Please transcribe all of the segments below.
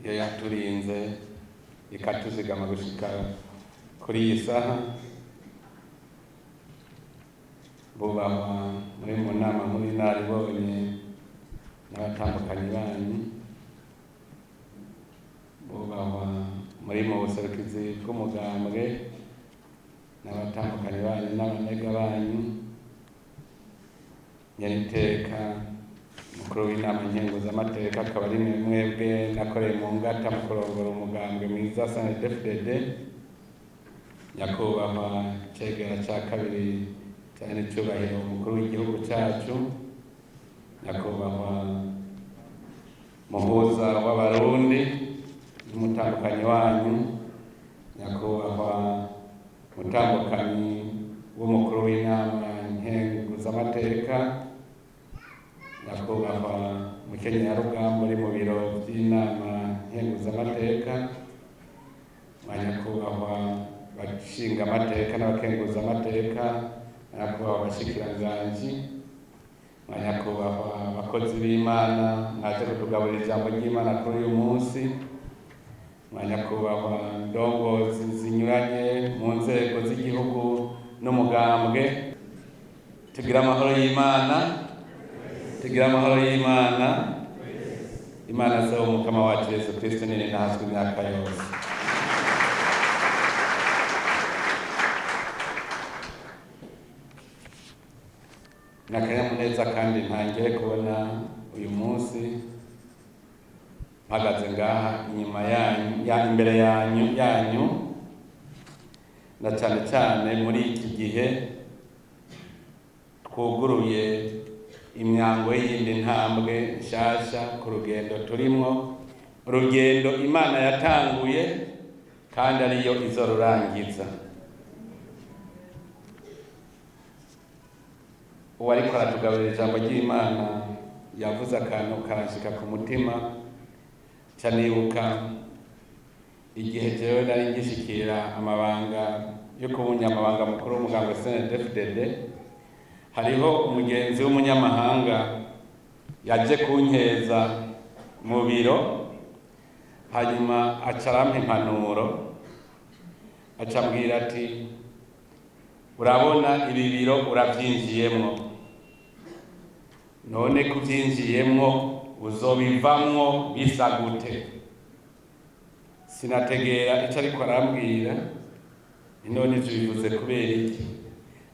Iyo yaturinze ikatuzigama gushika kuri iyi saha. Bubahwa muri mu nama nkuru y'inararibonye n'abatandukanyi banyu, bubahwa muri mu buserukizi bw'umugambwe n'abatandukanyi banyu n'abanega banyu, nyeniteka mukuru w'inama nkenguzamateka akaba ari mwebwe nakoreye mu ngata mu kurongora umugambwe mwiza CNDD-FDD, nyakubahwa cegera ca kabiri cyane cyubahiro umukuru w'igihugu cyacu, nyakubahwa muhuza w'abarundi n'umutandukanyi wanyu, nyakubahwa mutandukanyi w'umukuru w'inama nkenguzamateka, nyakubahwa mukenyerarugamba uri mu biro by'inama nkenguzamateka, nyakubahwa bashingamateka n'abakenguzamateka, nyakubahwa abashikiranganji, nyakubahwa abakozi b'Imana mwaje kutugaburira ijambo ry'Imana kuri uyu munsi, nyakubahwa ndongozi zinyuranye mu nzego z'igihugu n'umugambwe, tugira amahoro y'Imana, tugira amahoro y'Imana. Imana se umukama wacu Yesu Kristo nini nahazwe imyaka yose. N'akanyamuneza kandi ntangire kubona uyu munsi mpagaze ngaha inyuma yanyu, ya imbere yanyu, na cyane cyane muri iki gihe twuguruye imyango y'indi ntambwe nshasha ku rugendo turimwo, urugendo Imana yatanguye kandi ariyo izorurangiza. Uwariko aratugaburira ijambo ry'Imana yavuze akantu karanshika ku mutima, nca nibuka igihe jewe nari ngishikira amabanga yo kuba umunyamabanga mukuru w'umugambwe CNDD-FDD, hariho umugenzi w'umunyamahanga yaje kunkeza mu biro, hanyuma aca arampa impanuro, aca ambwira ati urabona ibi biro uravyinjiyemwo, none kuvyinjiyemwo uzobivamwo bisa gute? Sinategera ico ariko arambwira, none ivyo bivuze kubera iki?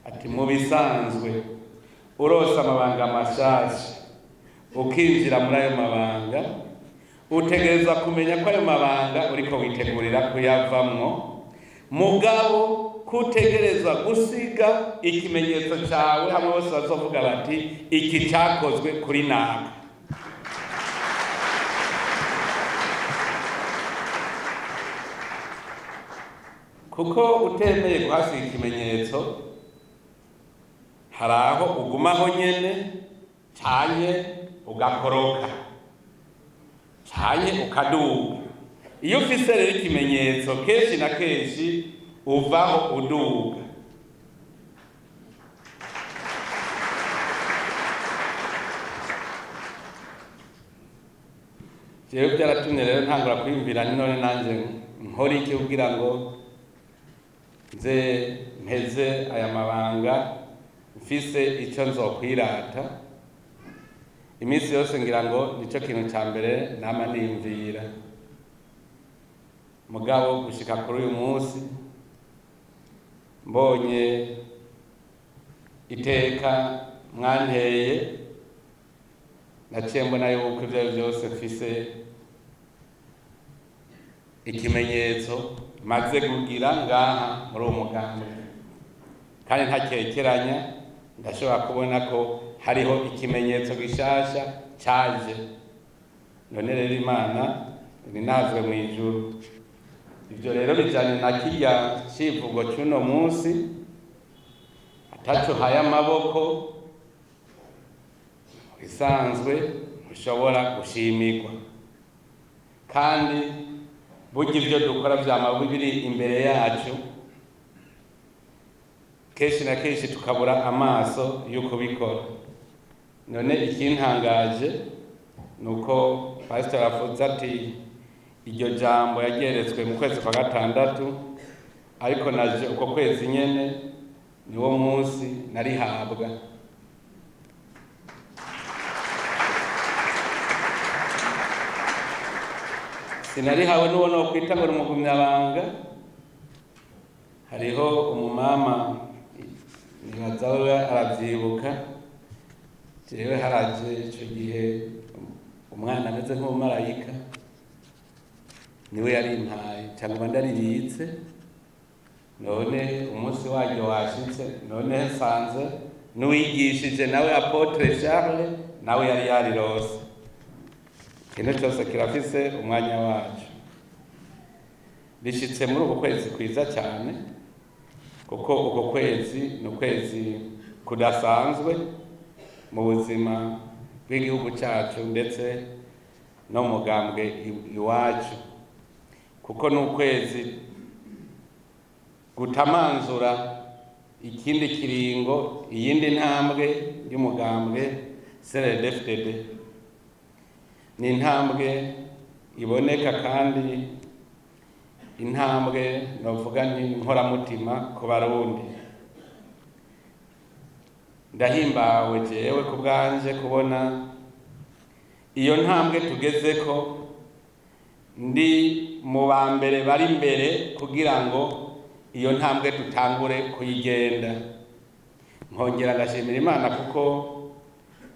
Ati mu bisanzwe urose amabanga mashasha ukinjira muri ayo mabanga, utegerezwa kumenya ko ayo mabanga uriko witegurira kuyavamwo, mugabo kutegerezwa gusiga ikimenyetso cawe hamwe bose bazovuga bati iki cakozwe kuri naka. Kuko utemeye kuhasiga ikimenyetso, hari aho ugumaho nyene canke ugakoroka canke ukaduga. Iyo ufise rero ikimenyetso, kenshi na kenshi uvaho uduga. Jewe byaratumye rero ntangura kwiyumvira none nanje nkora iki kugira ngo nze mpeze aya mabanga mfise ico nzokwirata iminsi yose, ngira ngo nico kintu ca mbere nama niyumvira. Mugabo gushika kuri uyu munsi mbonye iteka mwanteye, naciye mbona yuko ivyo ari vyose mfise ikimenyetso maze kugira ngaha muri uwo mugambi, kandi ntakekeranya ndashobora kubona ko hariho ikimenyetso gishasha caje. None rero Imana irinazwe mu ijuru. Ivyo rero bijanye na kirya civugo c'uno munsi, ataco uhaye amaboko isanzwe ushobora gushimirwa, kandi burya ivyo dukora vyama biri imbere yacu, kenshi na kenshi tukabura amaso yo kubikora. None ikintangaje nuko pastor avuze ati Iryo jambo yageretswe mu kwezi kwa gatandatu, ariko naje uko kwezi nyene niwo munsi narihabwa. Sinarihawe n'uwo nokwita ngo ni umugumyabanga. Hariho umumama nibaza we aravyibuka, jewe haraje ico gihe umwana ameze nk'umumarayika, niwe yarimpaye cyangwa ndaribitse. None umunsi waryo washitse, none nsanze n'uwigishije nawe Apôtre Charles nawe yari yarirose. Ikintu cyose kirafise umwanya wacu. Bishitse muri uku kwezi kwiza cyane, kuko uko kwezi ni ukwezi kudasanzwe mu buzima bw'igihugu cyacu ndetse no mu mugambwe iwacu, kuko ni ukwezi gutamanzura ikindi kiringo, iyindi ntambwe y'umugambwe CNDD-FDD. Ni intambwe iboneka kandi intambwe novuga nti nkoramutima ku Barundi. Ndahimbawe jewe ku bwanje kubona iyo ntambwe tugezeko, ndi mu ba mbere bari imbere kugira ngo iyo ntambwe tutangure kuyigenda. Nkongera ngashimira Imana kuko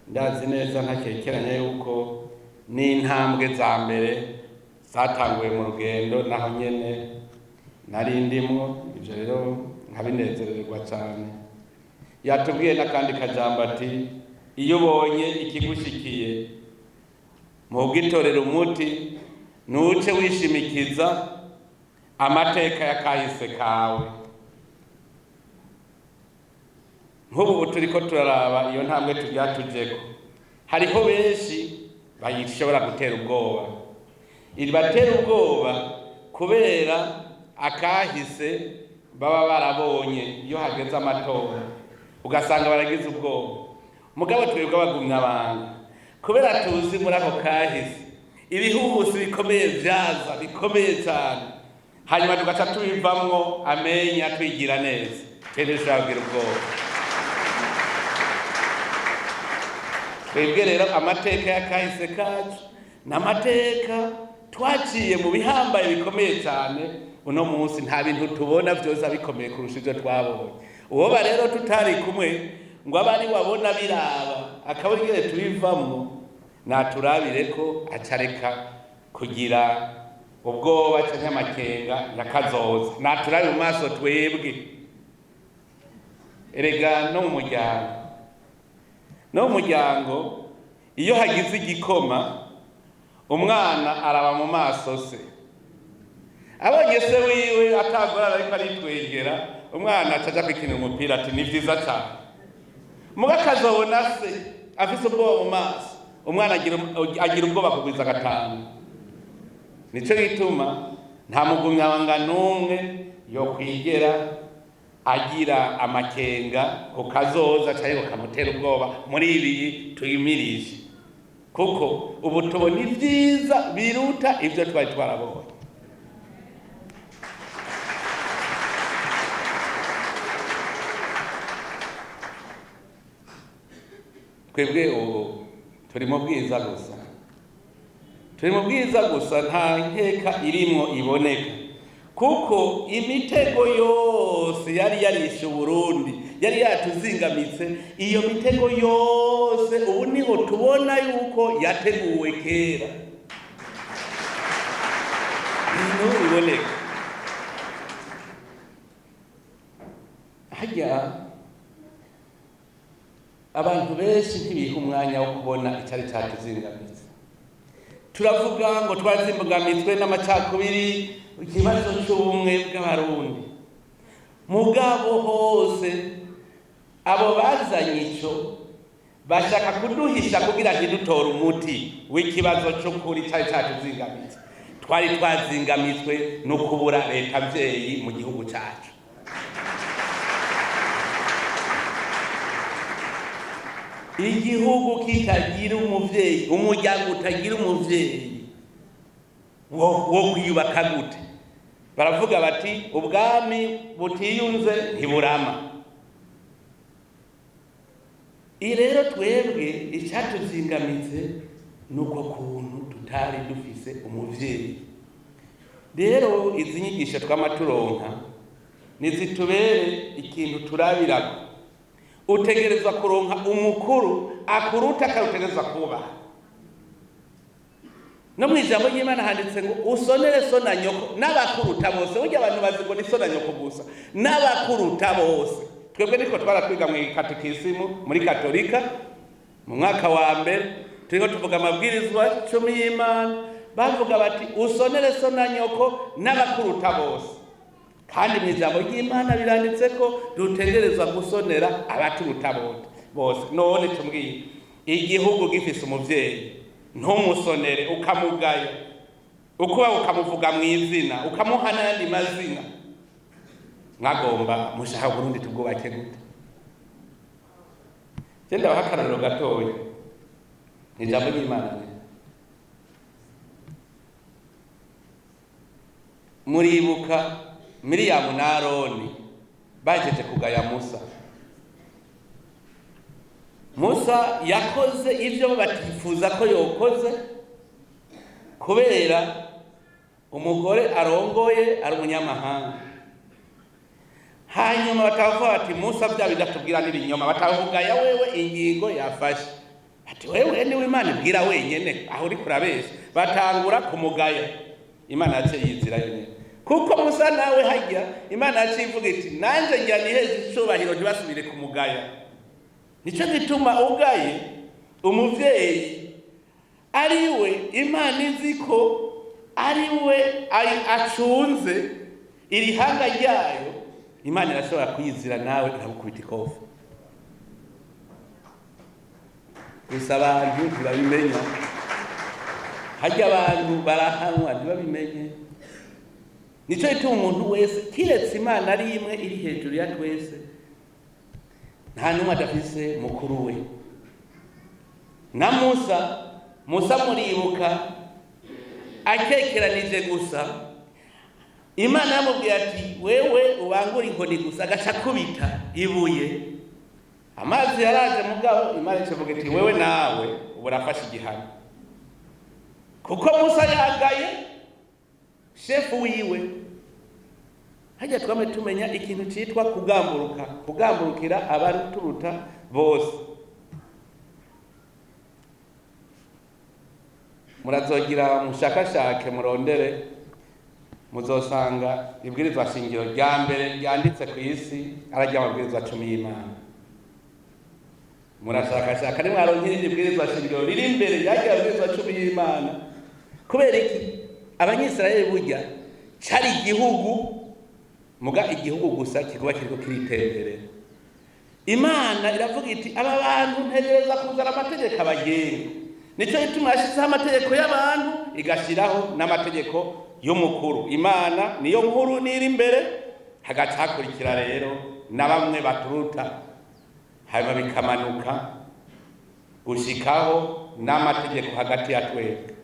ndazi neza ntakekeranya yuko n'intambwe za mbere zatanguye mu rugendo naho nyene nari ndimwo. Ivyo rero nkabinezererwa cyane. Yatubwiye n'akandi kajambo ati iyo ubonye ikigushikiye mu umuti, ntuce wishimikiza amateka ya kahise kawe. Nk'ubu turiko turaraba iyo ntambwe tujya tujeko, hariho benshi bayishobora gutera ubwoba. Ibatera ubwoba kubera akahise baba barabonye iyo hageze amatora, ugasanga baragize ubwoba. Mugabo twebwe abagumyabanga, kubera tuzi muri ako kahise ibihuhusi bikomeye vyaza bikomeye cyane, hanyuma tugaca tubivamwo amenya twigira neza, twebwe dushobora kugira ubwoba. Twebwe rero amateka y'akahise kacu ni amateka twaciye mu bihambaye bikomeye cyane. Uno munsi nta bintu tubona vyoza bikomeye kurusha ivyo twabonye. Uwoba rero tutari kumwe ngo abe ari wabona biraba akabona ingene tubivamwo, naturabire ko acareka kugira ubwoba canke amakenga yakazoza. Naturabe mu maso twebwe. Erega no mu muryango, no mu muryango iyo hagize igikoma umwana araba mu maso se, abonye se wiwe atagorana ariko aritwengera, umwana aca aja kwikinira umupira ati ni vyiza cane. Muga akazobona se afise ubwoba mu maso, umwana agira ubwoba kugwiza gatanu. Nico gituma nta mugumyabanga n'umwe yokwigera agira amakenga ku kazoza canke kamutera ubwoba muri ibi tuyimirije, kuko ubu tubona ibyiza biruta ibyo twari twarabonye. Twebwe ubu turi mu bwiza gusa, turi mu bwiza gusa, nta nkeka irimwo iboneka, kuko imitego yose yari yarishe Burundi, yari yatuzingamitse. Iyo mitego yose ubu niho tubona yuko yateguwe kera, ibintu biboneka. Harya abantu benshi ntibiha umwanya wo kubona icari catuzingamitse. Turavuga ngo twazingamitswe n'amacakubiri, ikibazo c'ubumwe bw'Abarundi. Mugabo hose abo bazanye ico bashaka kuduhisha kugira ntidutore umuti w'ikibazo c'ukuri cari catuzingamitse. Twari twazingamitswe no kubura leta mvyeyi mu gihugu cacu. Igihugu kitagira umuvyeyi, umuryango utagira umuvyeyi, Wo kwiyubaka gute? Baravuga bati ubwami butiyunze ntiburama. Iyi rero twebwe icyatuzingamitse ni uko kuntu tutari dufise umuvyeyi. Rero izi nyigisho twama turonka nizitubere ikintu turabirako. Utegerezwa kuronka umukuru akuruta akarutegerezwa kubaha. No mu ijambo ry'Imana handitse ngo usonere so na nyoko n'abakuruta bose. Burya abantu bazi ngo ni so na nyoko gusa, n'abakuruta bose. Twebwe niko twaratwiga mu katekisimu muri Katolika mu mwaka wa mbere, turiko tuvuga amabwirizwa 10 y'Imana, bavuga bati usonere so na nyoko n'abakuruta bose. Kandi mu ijambo ry'Imana biranditse ko dutegerezwa gusonera abaturuta bose. None tumbwiye, igihugu gifise umuvyeyi ntumusonere, ukamugaya, ukuba ukamuvuga mu izina, ukamuha n'ayandi mazina, mwagomba mushaka Burundi tubwubake gute? Je ndabaha akarorero gatoya ni ijambo ry'Imana. Muribuka Miriyamu na Aroni bajeje kugaya Musa. Musa yakoze ivyo batifuza ko yokoze kubera umugore arongoye ari umunyamahanga. Hanyuma batavuga bati Musa bya bidatubwira n'ibinyoma, batavugaya wewe ingingo yafashe, ati wewe niwe Imana ibwira wenyene, aho uri kurabesha. Batangura kumugaya. Imana yaciye yizira yonyene, kuko Musa nawe hajya Imana yaciye ivuga iti nanje njya niheze icubahiro ntibasubire kumugaya. Nico gituma ugaye umuvyeyi ariwe Imana izi ko ariwe acunze iri hanga ryayo, Imana irashobora kwizira nawe iragukubita ikofi. Gusa abantu ntibabimenya, hajya abantu barahanwa ntibabimenye. Nico gituma umuntu wese kiretse Imana ari imwe iri hejuru ya twese, nta n'umwe adafise mukuru we. Na Musa muribuka akekeranije gusa, Imana yamubwiye ati wewe ubangure inkoni gusa, agaca akubita ibuye, amazi yaraje, mugabo Imana icavuga iti wewe nawe ubu urafashe igihano, kuko Musa yagaye shefu wiwe. Hajya twame tumenya ikintu citwa kugamburuka, kugamburukira abaruturuta bose. Murazogira mushakashake murondere, muzosanga ibwirizwa shingiro rya mbere ryanditse ku isi ararya amabwirizwa 10 y'Imana. Murashakashaka nimwaronka irindi bwirizwa shingiro riri imbere y'arya mabwirizwa 10 y'Imana. Kubera iki? Abanyisirayeli burya cari igihugu, muga igihugu gusa kikuba kiriko kiriterera. Imana iravuga iti aba bantu ntegereza kuzana amategeko abagenga. Nico gituma yashizeho amategeko y'abantu, igashiraho n'amategeko y'umukuru. Imana niyo nkuru niri imbere, hagaca hakurikira rero na bamwe baturuta, hanyuma bikamanuka gushikaho n'amategeko hagati ya twebwe.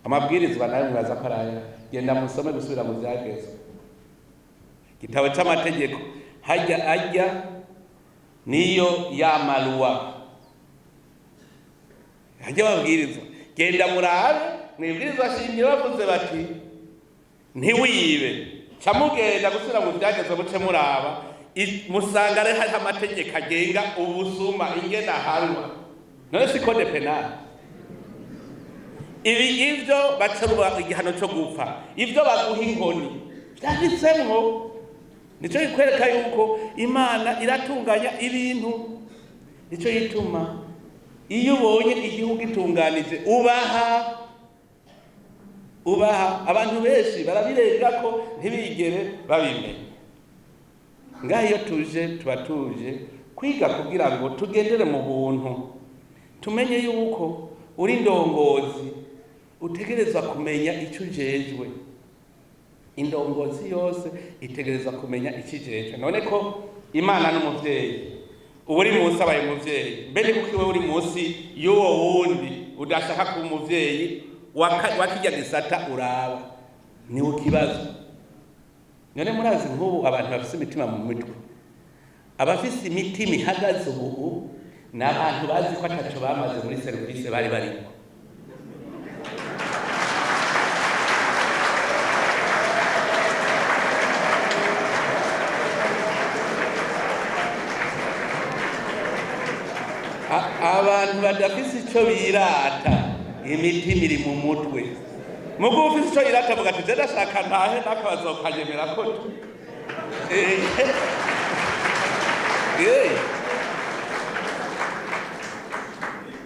Amabwirizwa nayo muraza ko araya, genda musome gusubira mu vyagezwe. Igitabo c'amategeko hajya ajya niyo ya maluwa, hajya babwirizwa, genda murabe mwibwirizwa shingiro bavuze bati ntiwibe, ca mugenda gusubira mu vyagezwe muce muraba, musanga rero hariho amategeko agenga ubusuma ingene ahanwa. None si code penal ibi, ivyo baca igihano co gupfa, ivyo baguha inkoni vyanditsemwo. Nico gikwereka yuko Imana iratunganya ibintu. Nico gituma iyo ubonye igihugu gitunganije ubaha, ubaha. Abantu benshi barabirenga ko ntibigere babimenya. Ngaho iyo tuje tuba tuje kwiga kugira ngo tugendere mu buntu, tumenye yuko uri ndongozi utegerezwa kumenya icyo ujejwe. Indongozi yose itegerezwa kumenya icyo ijejwe. None ko Imana n'umuvyeyi, uba uri munsi abaye umuvyeyi, mbe ni kuko iwe uri munsi y'uwo wundi udashaka kuba umuvyeyi Wakijya gisata uraba ni ukibazo. None murazi nk'ubu abantu bafise imitima mu mitwe, abafise imitima ihagaze ubu ni abantu bazi ko ataco bamaze muri serivisi bari barimo. Abantu badafise ico birata, imitima iri mu mutwe. Mugu ufise ico yirata avuga ati je ndashaka ntahe nakabazo kanyemera ko tu.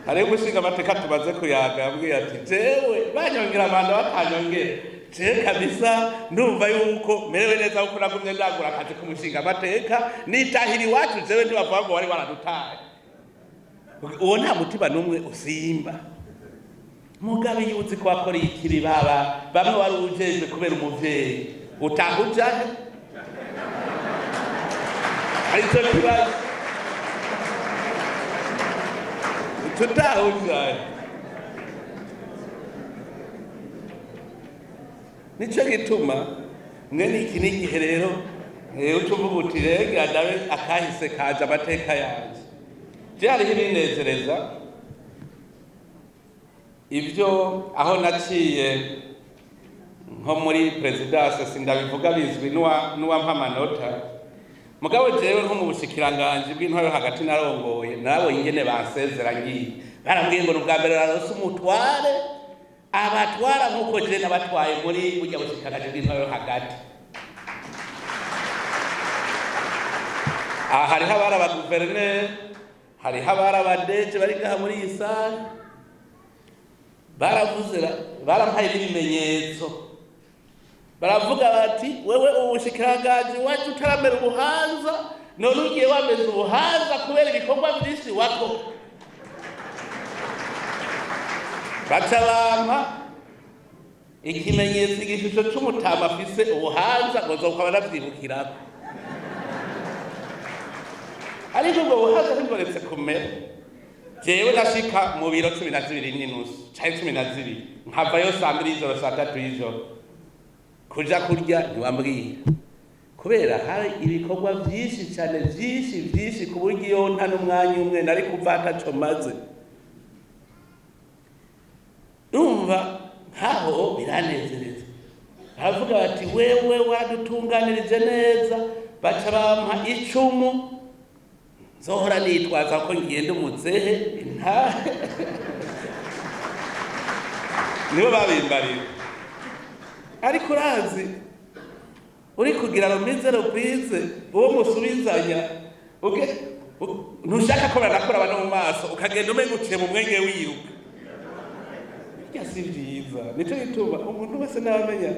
Hariho umushinga amateka tumaze kuyaga yambwiye ati jewe banyongera amanda batanyongera, je kabisa ndumva yuko merewe neza kuko nagumye ndagura akazi k'umushinga amateka nitahira iwacu, jewe ntibavuga ngo wari waradutaye. Uwo nta mutima n'umwe usimba. Mugabe iyo uzi ko wakoreye ikibi baba bamwe wari ujejwe kubera umuvyeyi, utaha ujahe? Arico kibazo, tutaha ujahe? Nico gituma mwene iki n'igihe rero uca uvuga uti rega ndabe akahise kaje amateka yanje. Je hariho ibinezereza ibyo aho naciye nko muri presidence, sindabivuga bizwi n'uwampa amanota. Mugabo jewe nko mu bushikiranganji bw'intwaro hagati narongoye, narabonye ingene bansezera ngiye. Barambwiye ngo ni ubwa mbere narose umutware abatwara nk'uko jewe nabatwaye muri burya bushikiranganji bw'intwaro hagati. Aha hariho abari abaguverineri, hariho abari abadeje bari ngaha muri iyi sare. Baravuze, barampaye n'ibimenyetso, baravuga bati wewe ubushikiranganji wacu utaramera ubuhanza, none ugiye wameze ubuhanza kubera ibikorwa byinshi wako. Baca bampa ikimenyetso, igishusho c'umutama afise ubuhanza, ngo nzokaba ndavyibukirako. Ariko ubwo buhanza ntibworetse kumera. Jewe nashika mu biro cumi na zibiri n'inusu canke cumi na zibiri, nkavayo saa mbiri y'ijoro, saa tatu y'ijoro. Kuja kurya ntiwambwira, kubera hari ibikorwa vyinshi cane, vyinshi vyinshi, ku buryo iyo nta n'umwanya umwe nari kuva ataco maze. Urumva nkaho biranezereza. Baravuga bati wewe wadutunganirije neza, baca bampa icumu nzohora nitwaza ko ngenda umuzehe intahe. Nibo babimbarira. Ariko urazi uri kugira remise reprise, uwo musubizanya ntushaka ko barakora abantu mu maso, ukagenda umenga uciye mu mwenge wiruka. Burya si vyiza. Nico gituma umuntu wese nabamenya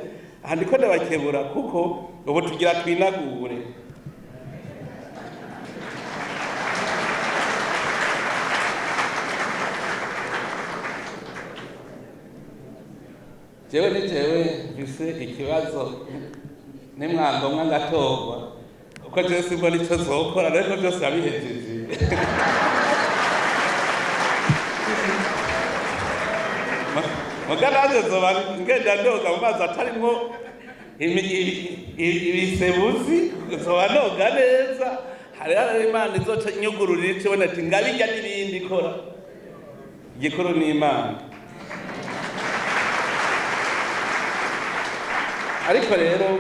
aha ndiko ndabakebura, kuko ubu tugira twinagure. Jewe ni jewe mfise ikibazo nimwangomwa ngatorwa, uko jewe simbona ico zokora, ariko vyose abihejeje. Muga nanje nzoba ngenda ndoga mu mazi atarimwo ibisebuzi, nzoba noga neza. Hariho Imana izoca inyugururira ico ibona ati ngabirya n'ibindi ikora. Igikuru ni Imana. Ariko rero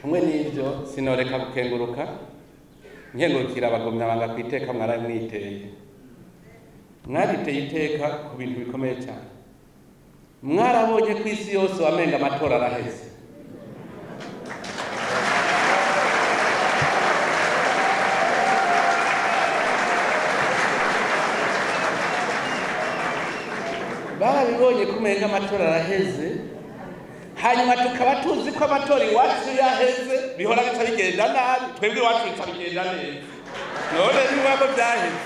kumwe n'ivyo sinoreka gukenguruka, nkengurukira abagumyabanga ku iteka mwaraye mwiteye. Mwariteye iteka ku bintu bikomeye cyane. Mwarabonye ko isi yose wamenga amatora araheze. Barabibonye ko umenga amatora araheze, hanyuma tukaba tuzi ko amatora iwacu yaheze bihora bica bigenda nabi, twebwe iwacu bica bigenda neza. None niba byaheze,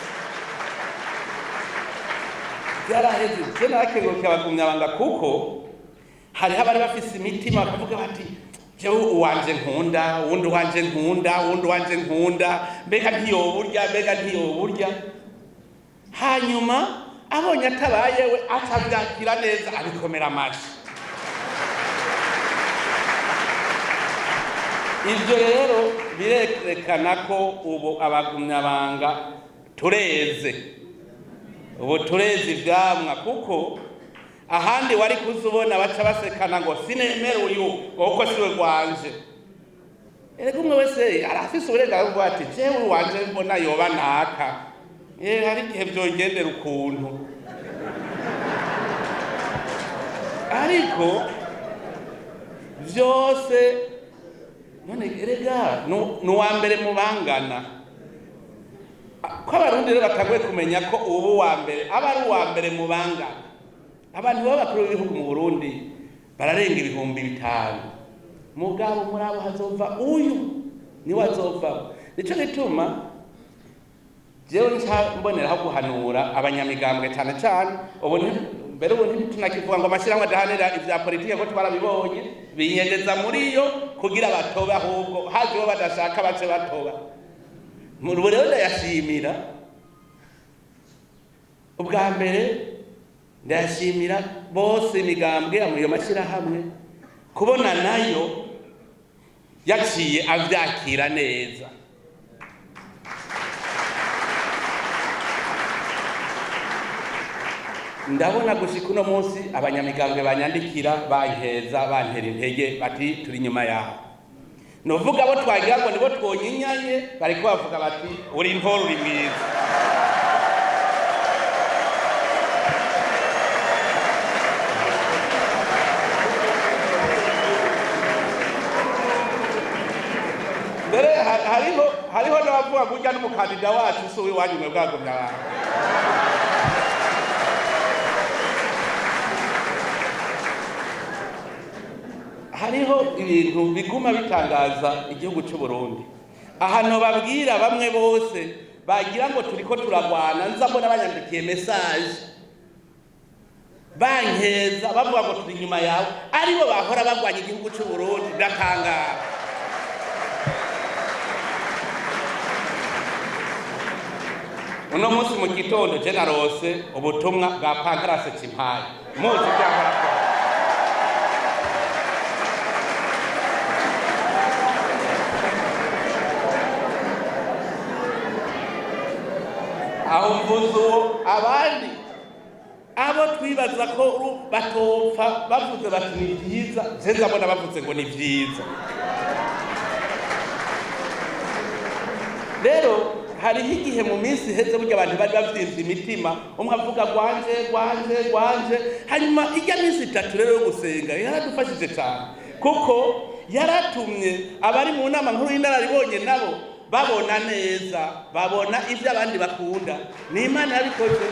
byaraheze. Je narakengurukiye abagumyabanga kuko hariho abari bafise imitima bakavuga bati jewe uwanje nkunda, uwundi uwanje nkunda, uwundi uwanje nkunda, mbega ntiyoburya, mbega ntiyoburya. Hanyuma Abonye atabaye we, acavyakira neza, abikomera amashi. Ivyo rero birerekana ko ubu abagumyabanga tureze, ubu tureze ivyamwa, kuko ahandi wari kuzubona baca basekana ngo sinemera uyu kuko siwe gwanje. Erega umwe wese arafise uburenganzira bwo ati jewe wanje mbona yoba naka. Hari igihe vyongendera ukuntu, ariko vyose none erega ni uwa mbere mu bangana. Ko Abarundi rero batanguye kumenya ko ubu uwa mbere aba ari uwa mbere mu bangana. Abantu baba bakuru b'ibihugu mu Burundi bararenga 5000, mugabo muri abo hazova uyu niwe azovamo. Nico gituma jewe nca mboneraho guhanura abanyamigambwe cane cane ubu mbere ubu ntitunakivuga ngo amashyirahamwe adahanira ivya politike, ko twarabibonye binyegeza muri yo kugira batobe, ahubwo haje uwo badashaka bace batoba. Ubu rero ndayashimira ubwa mbere, ndayashimira bose imigambwe ayo mashyirahamwe kubona nayo yaciye avyakira neza. Ndabona gushika uno munsi abanyamigambwe banyandikira bankeza bantera intege bati turi inyuma yawe. Nuvuga abo twagira ngo nibo twonyinyanye bariko bavuga bati uri intore uri mwiza. Mbere hariho n'abavuga ngo urya n'umukandida wacu si uw'iwanyu mwe bwagumye abantu. Hariho ibintu biguma bitangaza igihugu c'u Burundi. Ahantu babwira bamwe bose bagira ngo turiko turagwana, nza mbona banyandikiye message bankeza bavuga ngo turi inyuma yawe, aribo bahora bagwanya igihugu c'u Burundi. Ndatangara. Uno munsi mu gitondo je narose ubutumwa bwa Pancras Cimpaye, muzi ivyahora akora. Aho mvuze uwo, abandi abo twibaza ko batopfa bavuze bati ni vyiza, je ndabona bavuze ngo ni vyiza. Rero hariho igihe mu minsi iheze burya abantu bari bavyiza imitima, umwe avuga gwanje gwanje gwanje. Hanyuma ijya minsi itatu rero yo gusenga yaradufashije cyane, kuko yaratumye abari mu nama nkuru y'inararibonye nabo babona neza, babona ivyo abandi bakunda. Ni Imana yabikoze.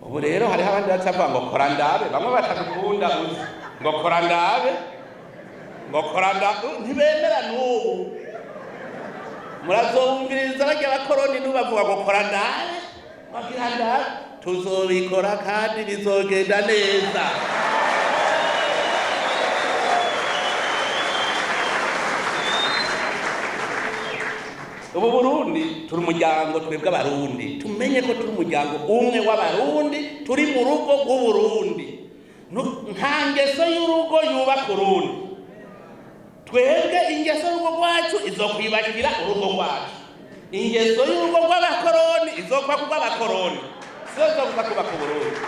Ubu rero hariho abandi baca bavuga ngo kora ndabe, bamwe batadukunda uzi ngo kora ndabe, ngo kora ndabe, ntibemera n'ubu. Murazumviriza barya abakoroni n'ubu bavuga ngo kora ndabe, bagira ndabe, tuzobikora kandi bizogenda neza. Ubu Burundi turi umuryango, twebwe Abarundi tumenye ko turi umuryango umwe w'Abarundi, turi mu rugo rw'Uburundi. Nta ngeso y'urugo yubaka urundi. Twebwe ingeso y'urugo rwacu izokwibakira urugo rwacu, ingeso y'urugo rw'abakoroni izokwaka urw'abakoroni, siyo izokuza kubaka Uburundi.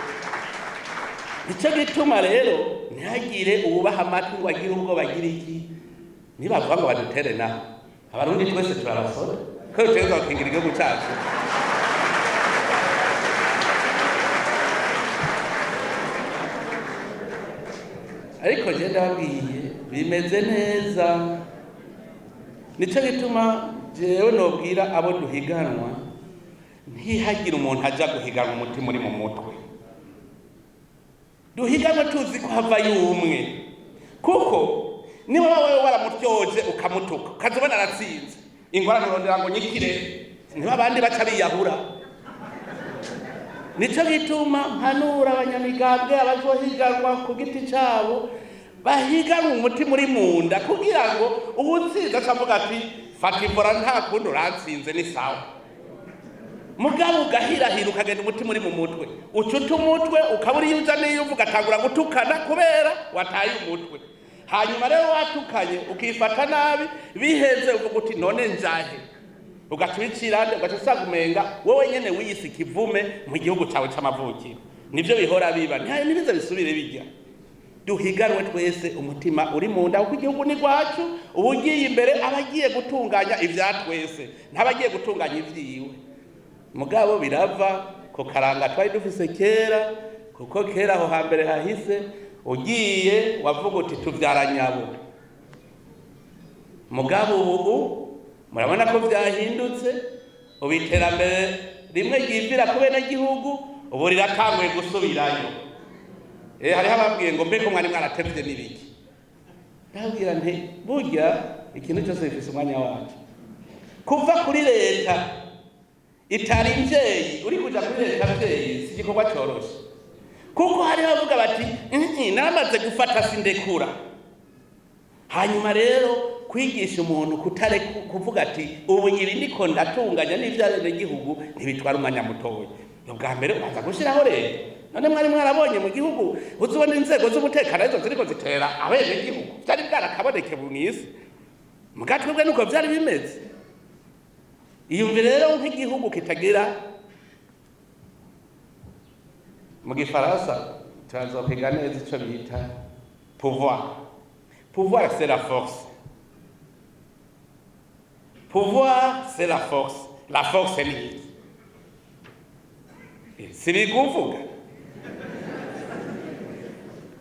Nico gituma rero ntihagire uwubaha amatwi ngo agire ubwo bagira iki, nibavuga ngo badutere naho. Abarundi twese turabasore ko dutegerezwa gukingira igihugu cacu. Ariko je ndababwiye bimeze neza. Nico gituma jewe nobwira abo duhiganwa, ntihagire umuntu aja guhiganwa umutima uri mu mutwe. Duhiganwe tuzi ko havayo umwe, kuko niba wewe waramutyoje ukamutuka ukazobona aratsinze, ingorane urondera ngo nyikire, niba abandi baca biyahura. Nico gituma mpanura abanyamigambwe abazohiganwa ku giti cabo bahiganwa umutima uri munda, kugira ngo uwutsinze acavuga ati Fata ivora, nta kundi, urantsinze, ni sawa. Mugabo ugahirahira, ukagenda umutima uri mu mutwe, ucuta umutwe, ukabura iyo uja n'iyo uva, ugatangura gutukana kubera wataye umutwe. Hanyuma rero watukanye, ukifata nabi, biheze uvuga uti: "None njahe?" Ugaca ubicirande, ugaca usanga umenga wowe nyene wiyise ikivume mu gihugu cawe c'amavukiro. Nivyo bihora biba, ntibize bisubire bijya. Duhiganwe twese umutima uri mu nda, kuko igihugu ni rwacu. Uba ugiye imbere aba agiye gutunganya ibya twese, ntaba agiye gutunganya ivyiwe. Mugabo birava ku karanga twari dufise kera, kuko kera aho hambere hahise ugiye wavuga uti: "Tuvyara nyabo." Mugabo ubu murabona ko vyahindutse. Ubu iterambere rimwe ryivira ku benegihugu ubu riratanguye gusubirayo. Hariho ababwiye ngo: "Mbeko mwari mwaratevye n'ibiki?" Ndabwira nti: "Burya ikintu cyose gifise umwanya wacu." Kuva kuri leta itari imvyeyi uri kuja kuri leta mvyeyi si igikorwa coroshe, kuko hariho abavuga bati: "Naramaze gufata, sindekura." Hanyuma rero kwigisha umuntu kutare kuvuga ati: "Ubu ibi ndiko ndatunganya n'ivy'abenegihugu", ntibitwara umwanya mutoya. Ubwa mbere ubanza gushiraho leta. None mwari mwarabonye mu gihugu uzibona inzego z'umutekano arizo ziriko zitera abenegihugu? Vyari bwarakaboneke mw'isi? Muga twebwe nuko vyari bimeze. Iyumvire rero nk'igihugu kitagira, mu gifaransa turazokwiga neza ico bita pouvoir. Pouvoir, c'est la force. Pouvoir, c'est la force. La force ni iki? Si biguvuga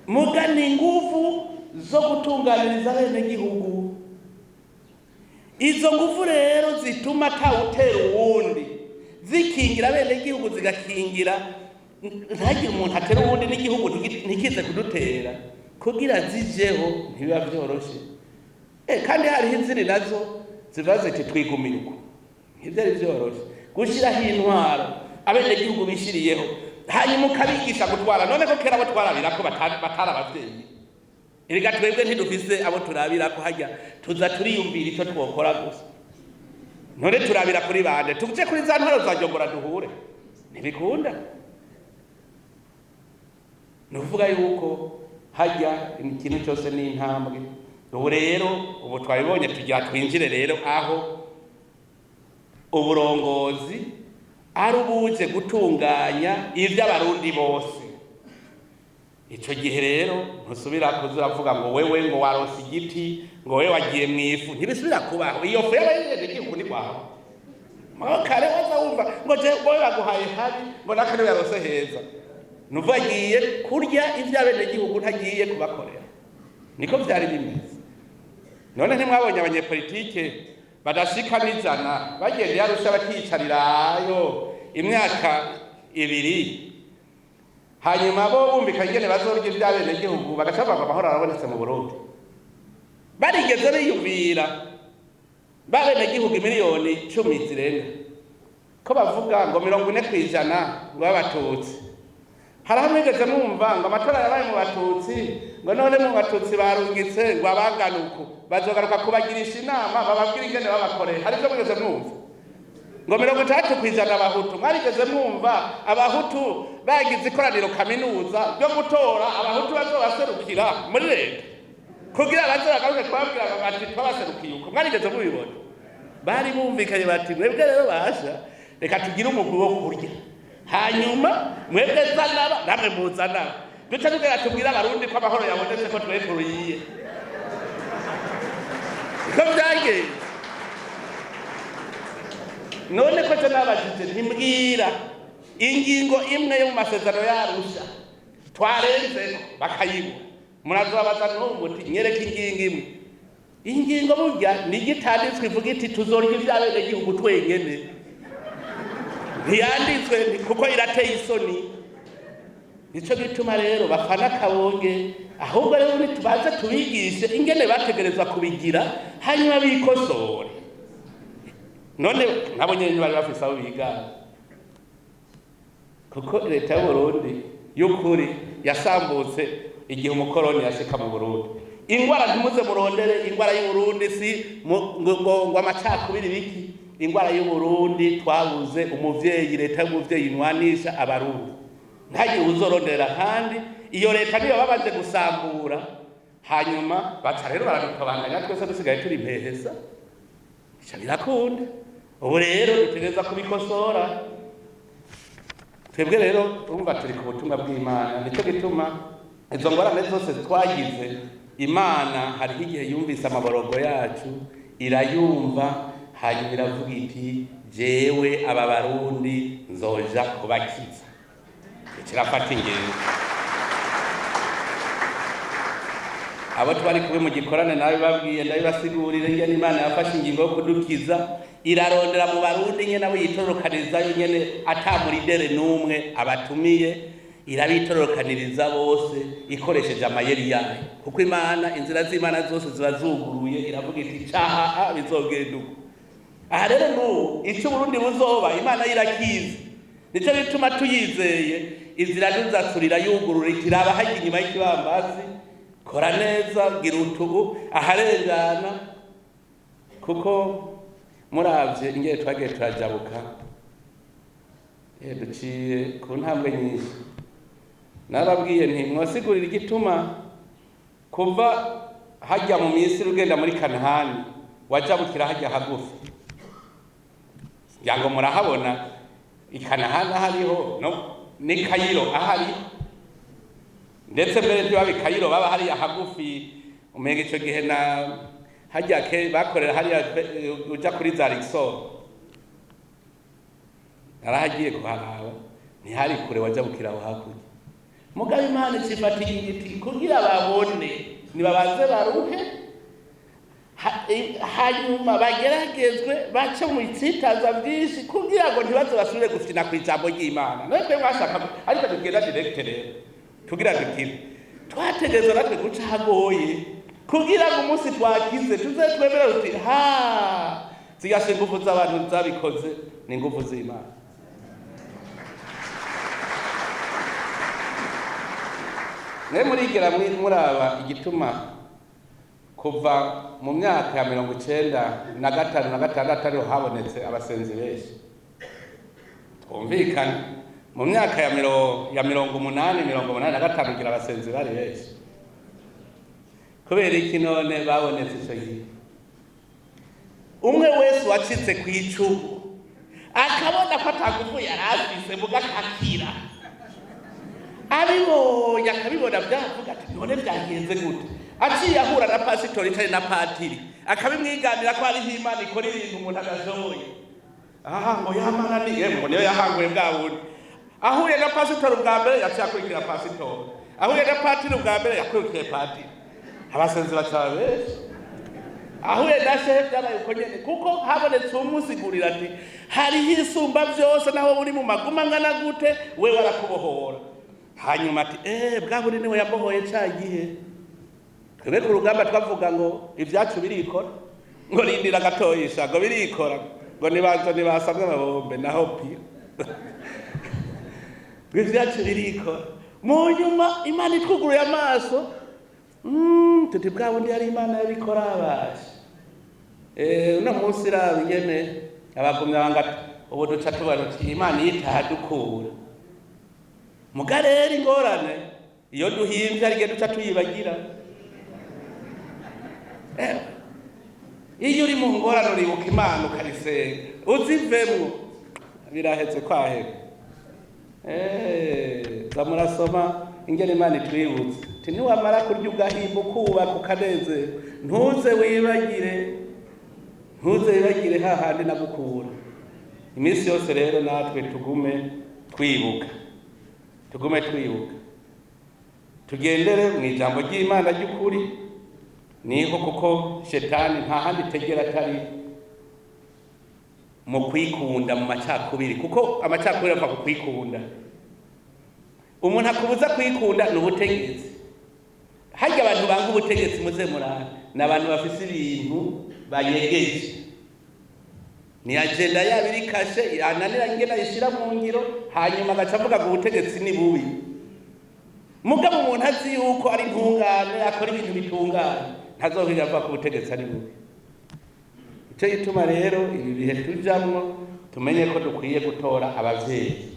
muga ni inguvu zo gutunganiriza abenegihugu. Izo nguvu rero zituma atawutera uwundi, zikingira abenegihugu, zigakingira ntagire umuntu atera uwundi, n'igihugu ntikize kudutera. Kugira zijeho ntibiba vyoroshe. Kandi hariho izindi nazo ziva ziti: "Twigumira uko." Ntivyari vyoroshe gushiraho intwaro abenegihugu bishiriyeho, hanyuma ukabigisha gutwara. None ko kera abo twarabirako batari abavyeyi? Erega twebwe ntidufise abo turabirako. Harya tuza turiyumvira ico twokora gusa. None turabira kuri bande? Tuje kuri za ntwaro za jogora duhure? Ntibikunda. Ni ukuvuga yuko hajya ikintu cyose ni intambwe. Ubu rero, ubu twabibonye, tugira twinjire rero aho uburongozi ari ubuje gutunganya ivy'Abarundi bose. Ico gihe rero ntusubira kuza uravuga ngo wewe ngo waronse igiti, ngo wewe wagiye mw'ifu. Ntibisubira kubaho. Iyo fu y'abenegihugu ni kwawe. Mugabo kare waza wumva ngo je wowe baguhaye habi, ngo naka niwe yaronse heza. Nuva agiye kurya ivy'abenegihugu, ntagiye kubakorera. Niko vyari bimeze. None ntimwabonye abanyepolitike badashika n'ijana bagenda Yarusha, bakiyicarirayo imyaka 2, hanyuma bo bumvikanye ingene bazorya ivy'abenegihugu, bagaca bavuga amahoro arabonetse mu Burundi? Barigeze biyumvira babenegihugu miliyoni 10 zirenga, ko bavuga ngo 40% ngo b'Abatutsi? Hari aho mwigeze mwumva ngo amatora yabaye mu Batutsi, ngo none mu Batutsi barungitse ngo abangana uku bazogaruka kubagirisha inama, bababwira ingene babakoreye? Hari ivyo mwigeze mwumva? Ngo 60% Abahutu, mwarigeze mwumva Abahutu bagize ikoraniro kaminuza ryo gutora Abahutu bazobaserukira muri leta, kugira baze bagaruke kubabwira bati: "Twabaserukiye uko"? Mwarigeze mubibona? Bari bumvikanye bati: "Mwebwe rero basha, reka tugire umugwi wo kurya, hanyuma mwebwe zanaba, namwe muzanaba, duce tugera tubwire Abarundi ko amahoro yabonetse, ko twe turuyiye." Ko byagenze none ko cyo nabajije, ntimbwira ingingo imwe yo mu masezerano y'Arusha twarenzeko, bakayibura. Murazobabaza n'ubu muti: "Nyereka ingingo imwe." Ingingo burya ni igitanditswe ivuga iti: "Tuzorya ivy'abenegihugu twenyene." Ntiyanditswe, kuko irateye isoni. Nico gituma rero bafana akabonge. Ahubwo rero nitubaze tubigishe ingene bategerezwa kubigira, hanyuma bikosore. None nabo nyene bari bafise aho bigana, kuko leta y'Uburundi y'ukuri yasambutse igihe umukoroni yashika mu Burundi. Ingwara ntimuze murondere ingwara y'Uburundi si ngo amacakubiri biki. Ingwara y'Uburundi twabuze umuvyeyi, leta y'umuvyeyi inwanisha Abarundi, ntagire uzorondera ahandi. Iyo leta niyo babanje gusambura, hanyuma baca rero baradutobanganya twese dusigaye turi impehesa, bica birakunda. Ubu rero dutegereza kubikosora twebwe. Rero urumva turi ku butumwa bw'Imana, nicyo gituma izo ngorane zose twagize, Imana hariho igihe yumvise amaborogo yacu, irayumva, hanyuma iravuga iti: "Jewe aba Barundi nzoja kubakiza." Kirafata ingingo. Abo twari kumwe mu gikorane nawe babwiye, ndabibasigurire ingene Imana yafashe ingingo yo kudukiza, irarondera mu Barundi nyene abo yitororokanizayo nyene, ata muridere n'umwe abatumiye, irabitororokaniriza bose ikoresheje amayeri yayo, kuko Imana, inzira z'Imana zose ziba zuguruye. Iravuga iti: "Caha bizogenda uko." Aha rero n'ubu icyo Uburundi buzoba Imana irakizi, nicyo bituma tuyizeye. Inzira ntuzaturira yugurura iti: "Raba hajya inyuma y'ikibambazi, kora neza, gira utugu aharengana." Kuko muravye ingene twagiye turajabuka, duciye ku ntambwe nyinshi. Narababwiye nti mwosigurira igituma kuva hajya mu Misiri ugenda muri Kanahani wajabukira hajya hagufi, ngira ngo murahabona i Kanahani ahariho no ni Kayiro ahari, ndetse mbere ntibaba i Kayiro, baba hariya hagufi. Umenga ico gihe na hajya ke bakorera hariya uja kuri za Luxor, narahagiye kuharaba, ntihari kure, wajabukira aho hakurya. Mugabo Imana icifata igiti kugira babone, nibabanze baruhe, hanyuma bageragezwe, bace mu bitsitaza byinshi kugira ngo ntibaze basubire gufina ku ijambo ry'Imana. Nawe twe mwashaka, ariko tugenda direct rero tugira dukire, twategerezwa natwe guca hagoye kugira ngo umunsi twakize tuze twemere tuti: "Ha zigasha ingufu z'abantu zabikoze, ni ingufu z'Imana." Mwe murigera muraba igituma kuva mu myaka ya 95 na 6 ariho habonetse abasenzi benshi? Twumvikane, mu myaka ya 80, 85 kugira abasenzi bari benshi, kubera iki none babonetse ico gihe? Umwe wese wacitse ku icumu akabona ko atagufu yari afise, muga akakira, abibonye akabibona, byavuga ati: "None byagenze gute?" Aciye ahura na pasitori cyane na patiri, akabimwiganira ko hariho Imana ikora ibintu umuntu adashoboye. Aha ngo yamana ni yemwe, ngo niyo yahanguye bwa bundi. Ahuye na pasitori ubwa mbere, yaciye akurikira pasitori. Ahuye na patiri ubwa mbere, yakurikiye patiri. Abasenzi baca benshi. Ahuye na shehe, byabaye uko nyene, kuko habonetse umusigurira ati: "Hariho isumba byose, naho uri mu maguma angana gute, we warakubohora." Hanyuma ati: "Eh, bwa buri niwe yabohoye ca gihe twebwe ku rugamba twavuga ngo ibyacu birikora, ngo rindira gatoyisha, ngo birikora, ngo nibanza nibasamwe amabombe naho pi ngo ibyacu birikora." Mu nyuma Imana itwuguruye amaso, tuti: "Bwa bundi yari Imana yabikora." Abasha uno munsi raba ingene abagumya banga. Ubu duca tuba tuti: "Imana iyo itahadukura." Muga rero ingorane, iyo duhimvye hari igihe duca tuyibagira. Iyo uri mu ngorane uribuka Imana ukayisenga, uzivemwo biraheze kwahera. Za murasoma ingene Imana itwibutse ati: "Niwamara kurya ugahimba, ukubaka, ukanezerwa, ntuze wibagire, ntuze wibagire hahandi nagukura." Iminsi yose rero natwe tugume twibuka, tugume twibuka, tugendere mu ijambo ry'Imana ry'ukuri. Niho, kuko shetani nta handi itegera atari mu kwikunda, mu macakubiri, kuko amacakubiri ava ku kwikunda. Umuntu akubuza kwikunda ni ubutegetsi. Harya abantu banga ubutegetsi, muze murabe, ni abantu bafise ibintu banyegeje, ni agenda yabo iri cachée, yananira ingene ayishira mu ngiro, hanyuma agaca avuga ngo ubutegetsi ni bubi. Mugabo umuntu azi yuko ari intungane, akora ibintu bitunganye, ntazohira ava ku butegetsi ari bubi. Ico gituma rero ibi bihe tujamwo tumenye ko dukwiye gutora abavyeyi.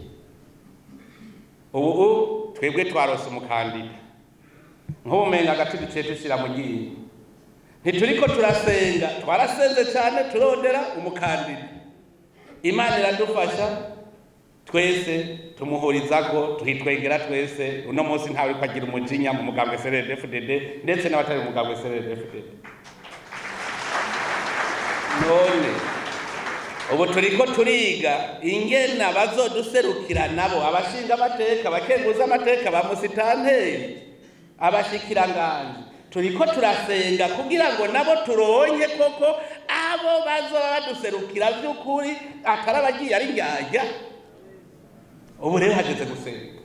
Ubu twebwe twarose umukandida, nk'ubumenga agati duciye dushira mu ryinyo, ntituriko turasenga, twarasenze cyane turondera umukandida, Imana iradufasha twese tumuhurizako, tuhitwengera twese. Uno munsi ntawe uriko agira umujinya mu mugambwe CNDD-FDD, ndetse n'abatari mu mugambwe CNDD-FDD. None ubu turiko turiga ingena bazoduserukira nabo, abashinga amateka, abakenguza amateka, ba musitanteri, abashikiranganje. Turiko turasenga kugira ngo nabo turonke koko abo bazoba baduserukira vy'ukuri, atari abagiye ari ndyarya. Ubu rero hageze gusenga,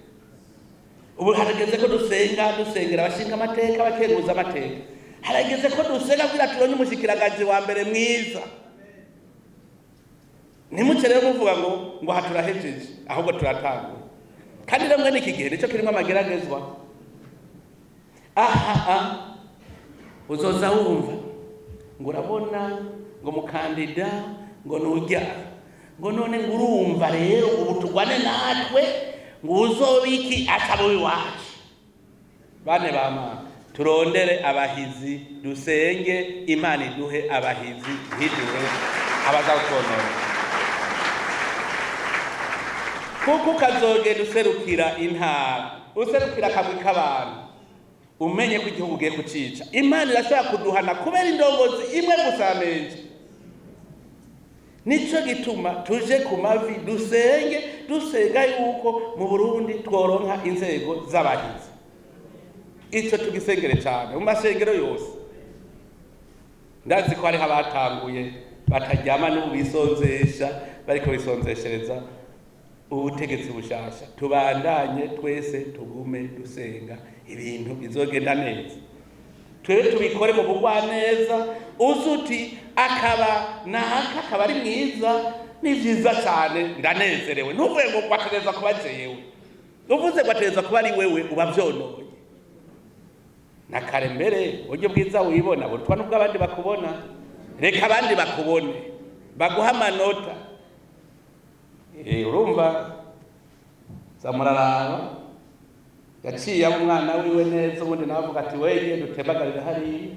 ubu harageze ko dusenga, dusengera abashinga amateka, abakenguza amateka. Harageze ko dusenga kugira turonke umushikiranganje wa mbere mwiza. Ntimuce rero muvuga ngo aha turahejeje, ahubwo turatangura. Kandi rero mwene iki gihe nicyo kirimo amageragezwa. Aha uzoza wumva ngo urabona ngo mukandida ngo nujya ngo none ngo urumva rero ubu tugwane natwe ngo uzobiki atabo iwacu. Bane ba mama, turondere abahizi, dusenge Imana iduhe abahizi, ntiduhe abazawutonora, kuko ukazogenda userukira intara, userukira akagwi k'abantu, umenye ko igihugu ugiye kucica. Imana irashobora kuduhana kubera indongozi imwe gusa menje. Nico gituma tuje ku mavi dusenge, dusenga yuko mu Burundi tworonka inzego z'abahizi. Ico tugisengere cyane mu masengero yose. Ndazi ko hariho abatanguye bataryama n'ubu bisonzesha, bariko bisonzeshereza ubutegetsi bushasha. Tubandanye twese tugume dusenga, ibintu bizogenda neza. Twebwe tubikore mu bugwaneza, uzuti akaba naka akaba ari mwiza, ni vyiza cyane, ndanezerewe. Ntuvuge ngo ategereza kuba jewe, uvuze ngo ategereza kuba ari wewe, uba vyononye. Na kare mbere uburyo bwiza wibona burutwa n'ubwo abandi bakubona. Reka abandi bakubone, baguha amanota. Urumva zamuraraba yaciye aba umwana wiwe neza, ubundi nawe avuga ati weye dutembagarira hariya,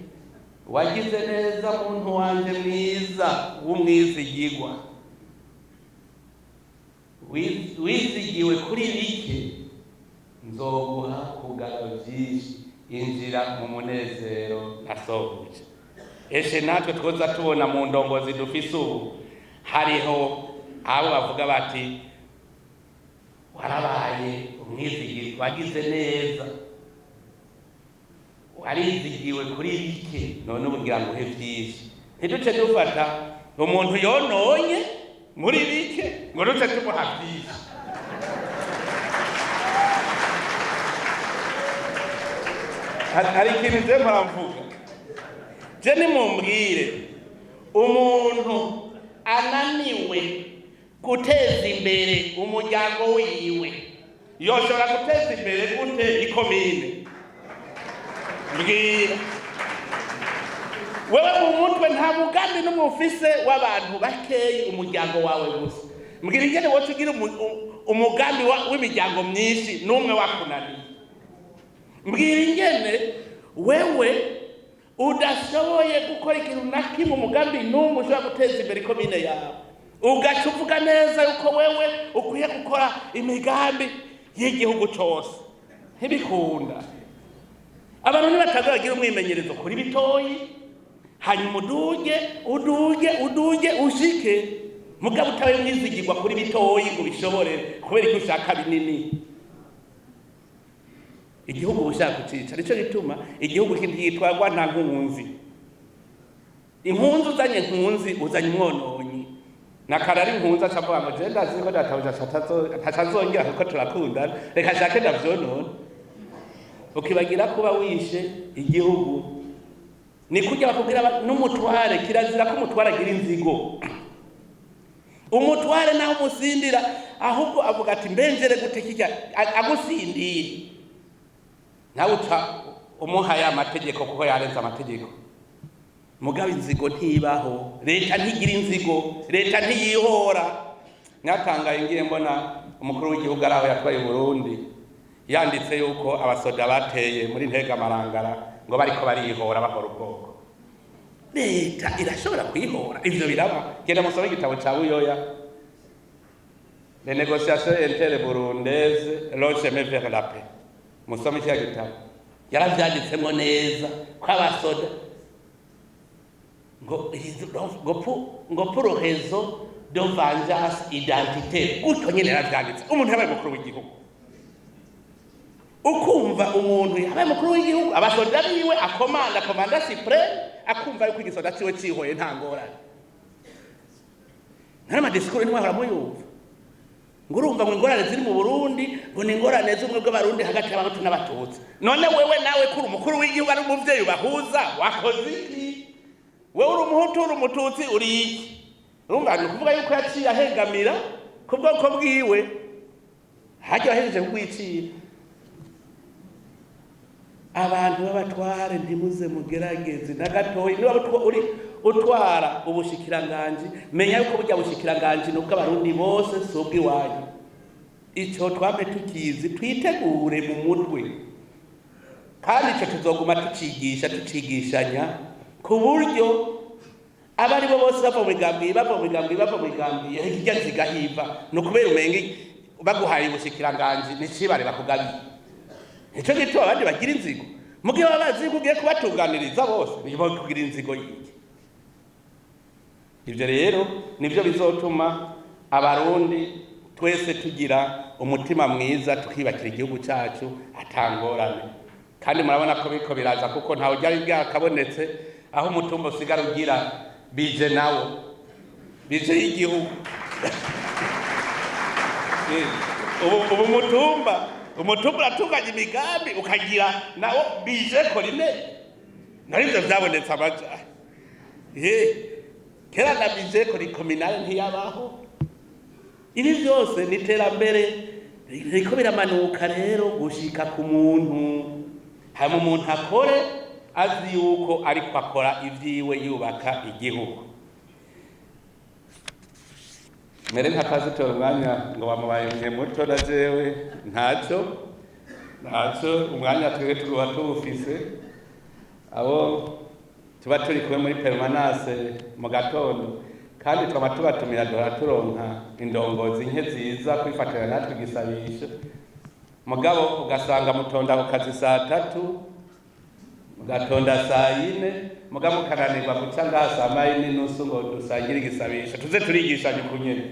wagize neza muntu wanje mwiza w'umwizigirwa, wizigiwe kuri bike, nzoguha kugaba vyinshi, injira mu munezero nasohoje. Eshe natwe twoza tubona mu ndongozi dufise ubu hariho abo bavuga bati warabaye umwizigirwa, wagize neza, warizigiwe kuri bike, none ubu ngira nguhe vyinshi. Ntiduce dufata umuntu yononye muri bike ngo duce tumuha vyinshi. Hari ikintu je mpora mvuga, je nimumbwire umuntu ananiwe guteza imbere umuryango wiwe yoshobora guteza imbere gute ikomine? Mbwira wewe, mu mutwe nta mugambi n'umwe ufise w'abantu bakeyi, umuryango wawe gusa. Mbwira ingene woca ugira umugambi w'imiryango myinshi n'umwe wakunaniye. Mbwira ingene wewe udashoboye gukora ikintu na kimwe, umugambi n'umwe ushobora guteza imbere ikomine yawe, ugaca uvuga neza yuko wewe ukwiye gukora imigambi y'igihugu cose. Ntibikunda. Abantu nibataza bagira umwimenyerezo kuri bitoyi, hanyuma uduge uduge uduge ushike, mugabo utabaye umwizigirwa kuri bitoyi ngo ubishobore, kubera icyo ushaka binini. Igihugu ushaka kucica. Nico gituma igihugu ntitwagwa nta nkunzi. Impunzi uzanye, nkunzi uzanye umwononyi. Na kare ari nkunzi aca avuga ngo je ndazi ko databuja atazongera kuko turakundana, reka nshake ndavyonona. Ukibagira kuba wishe igihugu. Ni kurya bakubwira n'umutware, kirazira ko umutware agira inzigo. Umutware naho umusindira, ahubwo avuga ati mbenjere gute kirya agusindiye. Nawe uca umuha ya mategeko kuko yarenze amategeko. Mugabo inzigo ntibaho, leta ntigira inzigo, leta ntiyihora. Mwatangaye ngiye mbona umukuru w'igihugu ari aho yatwaye Burundi yanditse yuko abasoda bateye muri Ntega Marangara ngo bariko barihora, bahora ubwoko. Leta irashobora kwihora? Ivyo biraba? Genda musome igitabo ca Buyoya, Les négociations inter-burundaises, le chemin vers la paix. Musome kiriya gitabo, yaravyanditsemwo neza ko abasoda ngo pour raison de vengeance identitaire. Gutyo nyene yaravyanditse. Umuntu yabaye umukuru w'igihugu, ukumva umuntu yabaye umukuru w'igihugu, abasoda biwe akomanda, commandant suprême, akumva yuko igisoda ciwe cihoye, nta ngorane. Ntari ama discours ntimwahora muyumva ngo urumva ngo ingorane ziri mu Burundi ngo ni ingorane z'ubumwe bw'Abarundi hagati y'Abahutu n'Abatutsi. None wewe nawe kuri umukuru w'igihugu, ari umuvyeyi ubahuza, wakoze iki? Wewe uri Umuhutu, uri Umututsi, uri iki? Urumva ni ukuvuga yuko yaciye ahengamira ku bwoko bwiwe, hajya wahejeje kugwicira. Abantu b'abatware, ntimuze mugerageze na gatoyi. Niba uri utwara ubushikiranganji, menya yuko burya bushikiranganji ni ubw'Abarundi bose, si ubw'iwanyu. Ico twame tukizi, twitegure mu mutwe, kandi ico tuzoguma tucigisha, tucigishanya, ku buryo abo ari bo bose bava mu migambi, bava mu migambi, bava mu migambi, hirya zigahiva. Ni ukubera umenge baguhaye ubushikiranganji nicibare bakugabiye. Nico gituma abandi bagira inzigo. Mugihe baba bazi yuko ugiye kubatunganiriza bose, nibo kugira inzigo yiki? Ivyo rero nivyo bizotuma Abarundi twese tugira umutima mwiza, tukibakira igihugu cacu atangorane. Kandi murabona ko biriko biraza, kuko ntawe ryari bwakabonetse aho umutumba usigara ugira budget, nawo budget y'igihugu. Ubu umutumba uratunganya imigambi, ukagira nawo budget communal. Narivyo vyabonetse amaja kera na budget communal ntiyabaho. Ibi byose ni iterambere ririko biramanuka rero gushika ku muntu. Hanyuma umuntu akore azi yuko ariko akora ivyiwe, yubaka igihugu. Mere nka pasitori, umwanya ngo wamubaye muto na jewe ntacyo, ntacyo. Umwanya twebwe tuba tuwufise, abo tuba turi kumwe muri permanence mu gatondo, kandi twaba tubatumira, duhora turonka indongozi nke ziza kwifatanya natwe igisabisho. Mugabo ugasanga mutonda ku kazi saa 3, mugatonda saa 4, mugabo mukananirwa guca ngaha saa 1:30 ngo dusangire igisabisho, tuze turigishanya ukunyene.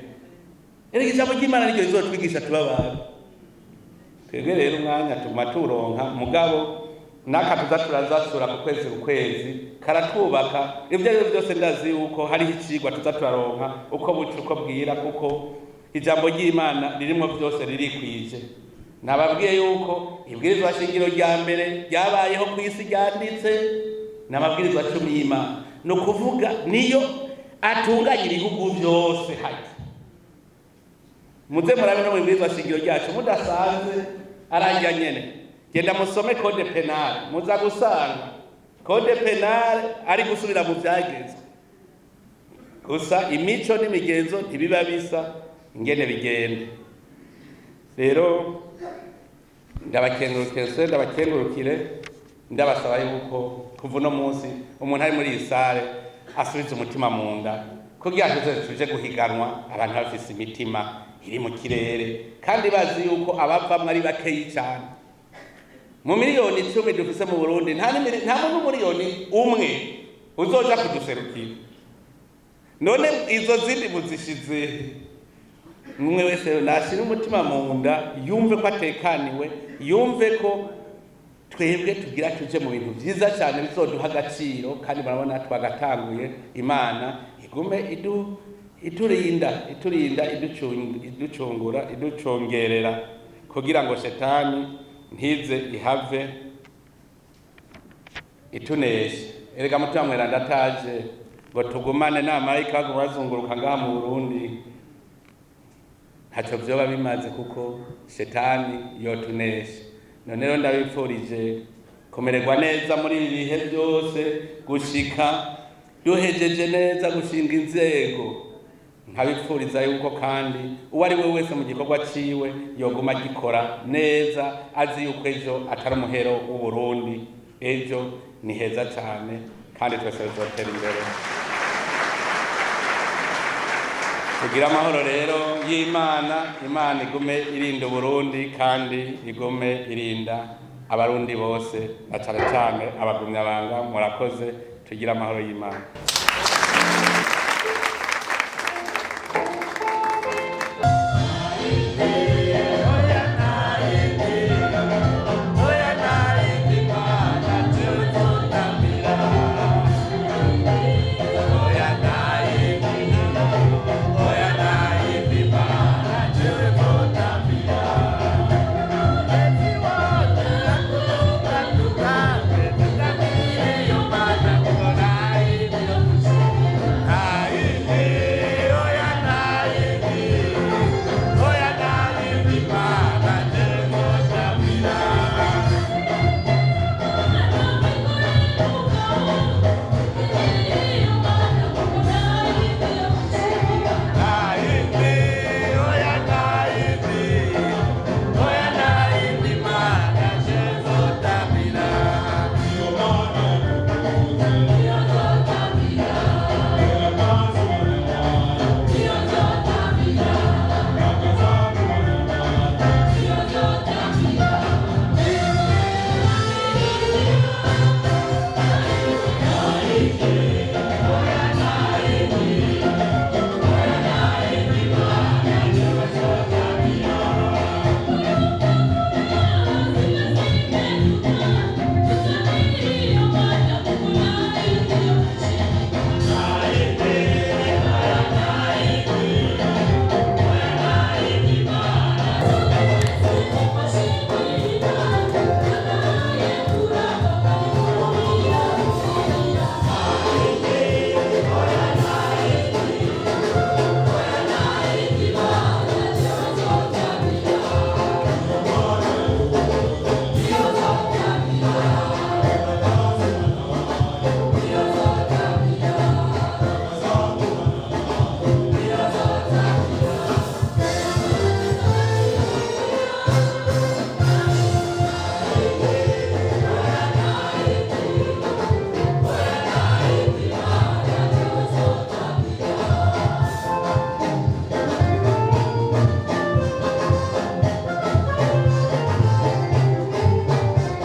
Erega ijambo ry'Imana niryo rizotwigisha tuba abantu. Twebwe rero umwanya tuguma turonka, mugabo naka tuza turazasura ku kwezi ku kwezi karatwubaka. Ibyo ari byo byose, ndazi yuko hariho icigwa tuza turaronka uko buca uko bwira, kuko ijambo ry'Imana ririmo byose, ririkwije. Nababwiye yuko ibwirizwa shingiro rya mbere ryabayeho ku isi ryanditse ni amabwirizwa 10 y'Imana. Ni ukuvuga niyo atunganya ibihugu byose. Hajya muze murabe no mu ibwirizwa shingiro ryacu mudasanze arajya nyene. Genda musome code pénal, muza gusanga code pénal ari gusubira mu vyagezwe gusa. Imico n'imigenzo ntibiba bisa ingene bigenda. Rero ndabakengurukire, ndabakengurukire, ndabasaba yuko kuva uno munsi umuntu ari muri iyi salle asubiza umutima mu nda, kugira ngo tuze tuje guhiganwa abantu bafise imitima iri mu kirere, kandi bazi yuko abavamwo ari bakeyi cyane. Mu miliyoni 10 dufise mu Burundi, nta muntu 1 miliyoni uzoja kuduserukira. None izo zindi muzishize? Umwe wese nashyira umutima mu nda, yumve ko atekaniwe, yumve ko twebwe tugira tuje mu bintu vyiza cyane bizoduha agaciro. Kandi murabona twagatanguye. Imana igume iturinda, iturinda, iducungura, iducongerera, kugira ngo shetani ntize ihave ituneshe. Erega Mutima Mweranda ataje ngo tugumane n'abamarayika baguma bazunguruka ngaha mu Burundi, ntacyo vyoba bimaze, kuko shetani yotunesha. None rero ndabipfurije kumererwa neza muri ibi bihe byose gushika duhejeje neza gushinga inzego. Nkabipfuriza yuko kandi uwo ari we wese mu gikorwa ciwe yoguma agikora neza, azi yuko ejo atari umuhero w'Uburundi, ejo ni heza cyane kandi twese tuzotera imbere. Tugira amahoro rero y'Imana. Imana igume irinda Uburundi kandi igume irinda Abarundi bose, na cane cane abagumyabanga. Murakoze, tugira amahoro y'Imana.